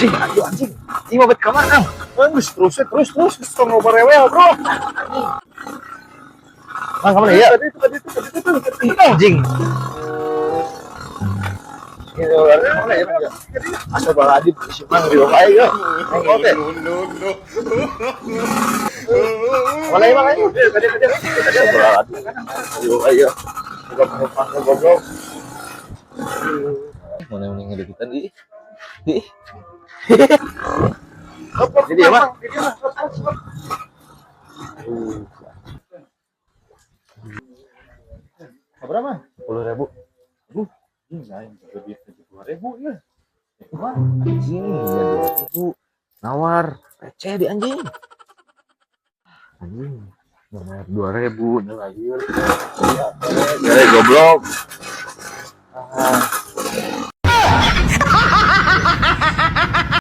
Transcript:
Anjing, aduh anjing. Ini mau bet kamar, Kang. Terus terus terus terus tong loba rewel, bro. Mang, kamana ya? Tadi itu tadi itu tadi itu tadi itu. Anjing. Ini orangnya mana ya, Mang, ya? Astagfirullahaladzim, si Mang di bawah aja, yo. Mang, kau teh. Mana ya, Mang, ayo? Tadi tadi tadi. Astagfirullahaladzim. Di bawah aja. Buka penumpang goblok. Mana yang ngedekitan di? Di. Jadi ya, Mang. Berapa? 10.000. Aduh, ini lain lebih 70.000 ya. Wah, Anjing, ya 2.000. Nawar, receh di anjing. Anjing, nawar 2.000, nih lagi. Ya, goblok. Ah.